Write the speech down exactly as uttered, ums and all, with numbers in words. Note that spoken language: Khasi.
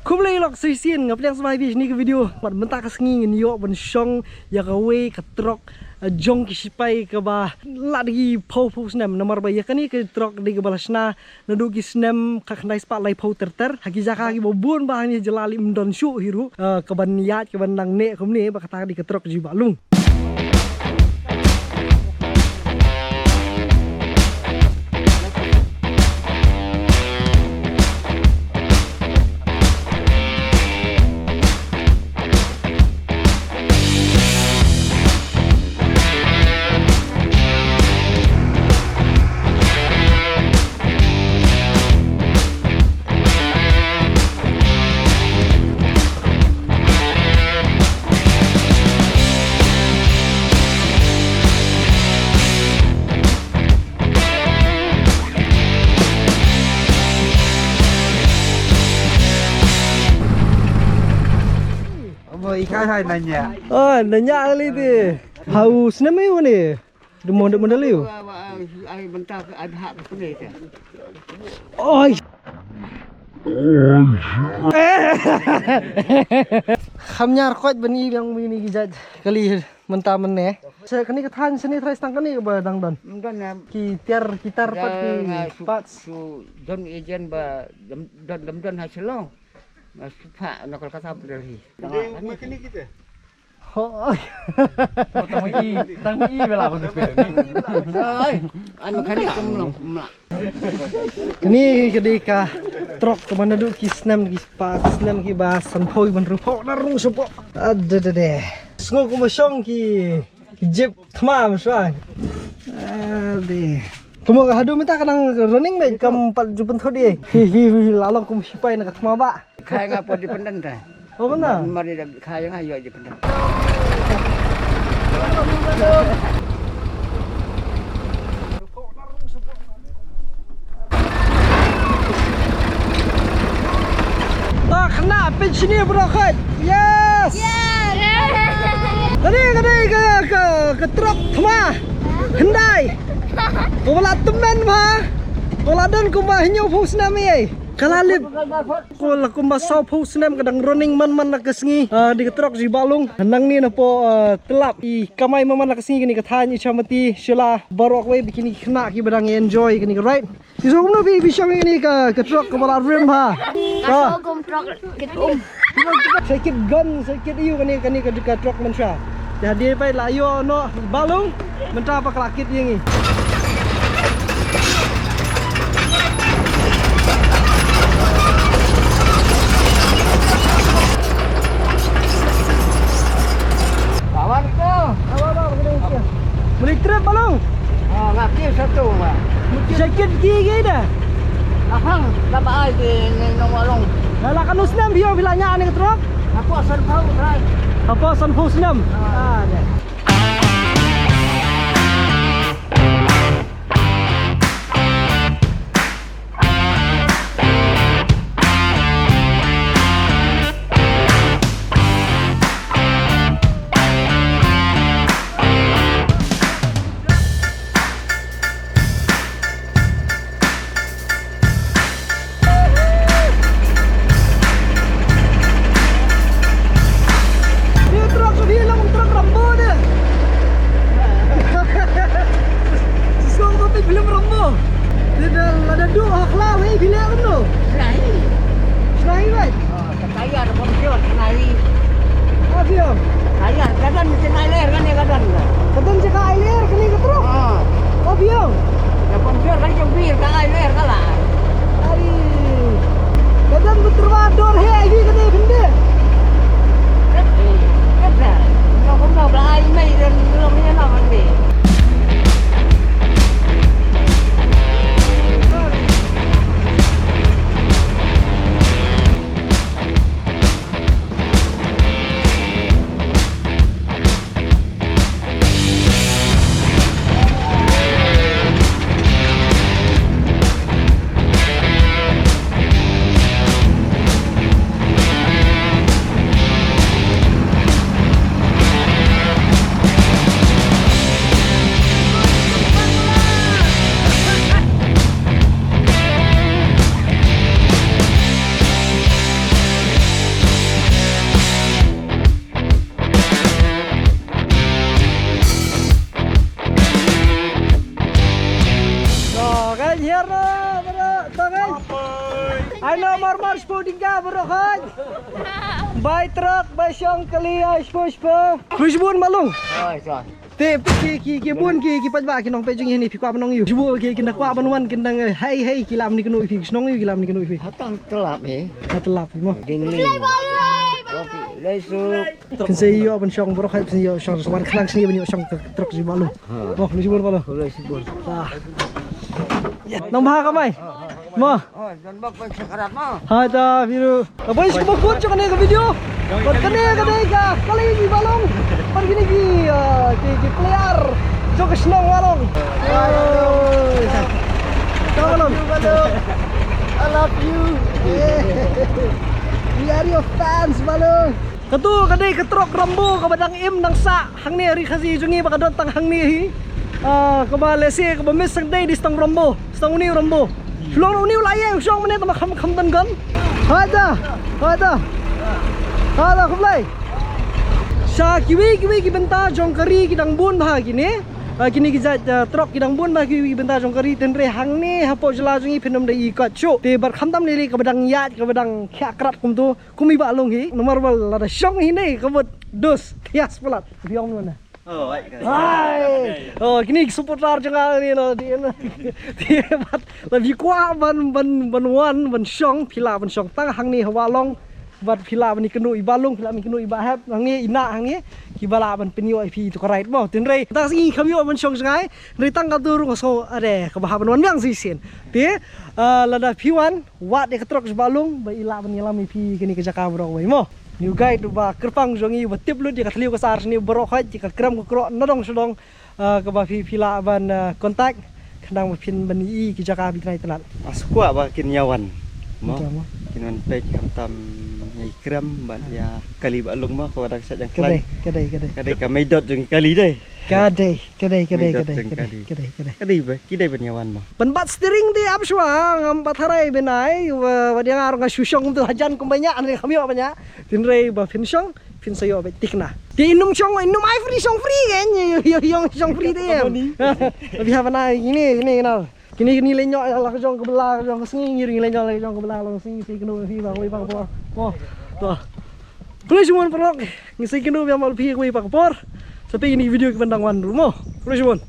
Khublei lok shisien, nga pdiang sngewbha ïa phi shane ka video. Bad mynta ka sngi ngin ïoh ban shong ïa kawei ka trok, eh, jong ki shipai kaba la da ki phew phew snem, namar ba ïa kane ka trok dei kaba la shna naduh ki snem khatkhyndai spah laiphew ter ter ha ki jaka kiba bun bha hangne ha jylla, lym don shuh hi ruh, eh, kaban ïaid kaban nang neh kumne, bad kata ka dei ka trok Jybahlung. Abo ikai hai nanya. Oh, nanya kali ti. Hau snem ayu ni. Dum mondok mondok liu. Ai benta ai bha ka kene te. Oi. Kham ñiar koit bani biang bini ki jait kali mynta mynne. Se kani ka thaiñ sini trai stang kani ba dang don. Don na ki tiar ki tar pat ki pat. Su don ejen ba dam don dam don ha Shillong. Na su pha na Kolkata Delhi. Dei ma kini kita. Ho. Tang i, tang i bela ko tu. Ai, anu kani kum lo mla. Kani ka dei ka trok ka mana du ki snem ki pa ki snem ki ba san poi ban rupo na rung sepo. Ada de de. Sngo ku masong ki ki jip thma masong. Ade. Kumo ka hadu mita ka nang running me kam pat ju pynthut di. Hi hi hi lalong kum sipai na ka thma ba. Khai nga po dependent ta. Oh, benar? Mari da khai nga yo dependent. Ta khna pin sini bro khat. Yes. Yes. Tadi tadi ka ka ka trok thma. Hyundai. Ko la tymmen ba. Ko la don kumba hynñiew phew snem ei. Ka la lip. Ko la kumba saw phew snem ka dang running man man la ka sngi. Ah, di ka trok Jybahlung. Nang ni na po, ah, tlap i kamai man man la ka sngi kini ka thaiñ i Chamati Shilla. Barok wei bikini khna ki ba dang enjoy kini ka ride. Ti song no bi bi shong kini ka ka trok ka ba la rim ha. Ka song kum trok kit um. Sa kit gun sa kit iu kani kani ka ka trok man sha. Ya dia pai la io no Jybahlung. Mynta ba ka la kit ïa ngi. Kawan ko. Kawan ko. Muli trip Jybahlung. Ah, ngaki satu ba. Sakit gigi dah. Ahang, dapat ai di ni nong Jybahlung. Dah lah kan usnam bio bila nya ni truk. Apa san pau trai. Apa san pau senam. Ah, dah. Dia truk tu dia lah truk Rambo dia. Sesuatu tu film Rambo. Dia dah ada dua akhlak weh bila kan tu. Selain. Selain kan. Tayar pom jot nai. Abiang. Tayar kadan mesti nai ler kan ya kadan. Kadan jaka ai ler kini ke terus. Ah. Abiang. Ya pom jot kan jong bir ka ai ler kala. Ai. Kadan betul ba dor he ai kini bende. Kata. Kata. Kau kau belai mai dan belum ni nak mandi. Baroh hoi. Bai truck, bai shong kali, ai shpo shpo. Khushbun malung. Te phi ki, ki, ki bun ki, ki paidbah ki nongpeit jong ngi hangne phi kwah ban ong aiu. Shu ki, ki da kwah ban wan, ki dang, eh, hei hei, ki lah ban ïakynduh ïa phi, ki shnong aiu, ki lah ban ïakynduh ïa phi. Ha tang tlap eh. Ha tlap mo. Ding ding. Lai suk. Phin sa ïoh ban shong baroh hoi, phin sa ïoh shong sa wan khnang sngewbha ban ïoh shong ka truck jong i Bah Lung. Mo, khublei shibun Bah Lung. Khublei shibun. Nang bha ka mai. Mo. Oh, don bok ban shakarat mo. Hai ta biru. Ka boys ka bokut jong kane ka video. Bad kane ka dei ka kali jong i Bah Lung. Bad kine ki, ah, ki, ki player jong ka shnong Bah Lung. Oi. Ciao Bah Lung. I love you. We are your fans Bah Lung. Kato ka dei ka truck Rambo kaba dang im dang sah hangne ha ri Khasi jong ngi ba ka don tang hangne hi. Ah, kaba lehse kaba miss sa dei dei tang Rambo, tang une u Rambo. Shu long une u la ïa u shong mynne tang ba kham kham don gun. Hai ta, hai ta. Hala khublei. Sha kiwei kiwei ki bynta jong ka ri ki dang bun bha kine. Ah, kine ki jait, ah, truck ki dang bun bha kiwei ki bynta jong ka ri, hynrei hangne hapoh jylla jong ngi phin ym da i kot shuh. Te bad khamtam lei lei kaba dang ïaid kaba dang khiah krat kumto. Kum i Bah Lung hi, namar ba lada shong hi ne ka mut dus thias palat. Phi ong mano? Oh, ai ka. Hai. Oh, kine ki supporter jong nga ni no, di no. Di bat la phi kwah ban, ban, ban wan ban shong, phi lah ban shong tang hangne ha Bah Lung. Bad phi lah ban ïakynduh i Bah Lung, phi lah ban ïakynduh i Bah Hep hangne, i Nah hangne. Kiba lah ban pynïoh ïa phi ïa kato ka ride mo. Hynrei tang sngi kham ïoh ban shong sha ngi. Hynrei tang kato ruh nga sngew ade kaba hap ban wan biang shisien. Te, ah, lada phi wan wad ïa ka truck jong Bah Lung ba i lah ban ïalam ïa phi kane ka jaka baroh kawei mo. Une u guide uba kyrpang jong ngi uba tip lut ïa ka thliew ka sar shane baroh khoit, ïa ka krem ka kroh nadong shadong, ah, kaba phi, phi lah ban, ah, contact khnang ba phin ban ïohi ki jaka ba itynnat itynnat. Nga sngewkwah ba kin ïa wan mo. Kin wan peit khamtam ïa i krem bad ïa kali Bah Lung mo, kaba dang sah jang khlaiñ. Ka dei, ka dei, ka dei. Ka dei ka mei dot jong i kali dei. Ka dei, ka dei, ka dei, ka dei, ka dei, ka dei, ka dei. Ka dei ba, ki dei ban ïa wan mo. Ban bat steering te ap shuwa, ngam pat tharai ban ai, wa, wa dia nga ruh nga shu shong kumto hajan kum ba ñiah, ne kham ïoh ba ñiah. Hynrei ba phin shong, phin sa ïoh beit thikna. Te in ym shong, in ym ai free shong free ke, in ïoh, ïoh, ïoh shong free te em. Ba phi hap ban ai, kine, kine, kine. Kine, kine leit ñiah la ka jong ka bylla, ka jong ka sngi, ngi ruh ngi leit ñiah la ka jong ka bylla, la ka sngi, sa ïakynduh ïa phi ba kawei pa ka por. Mo. To. Khublei shibun paralok, ngi sa ïakynduh biang bad phi kawei pa ka por. Sa peit ïa kine ki video kiban dang wan ruh mo. Khublei shibun.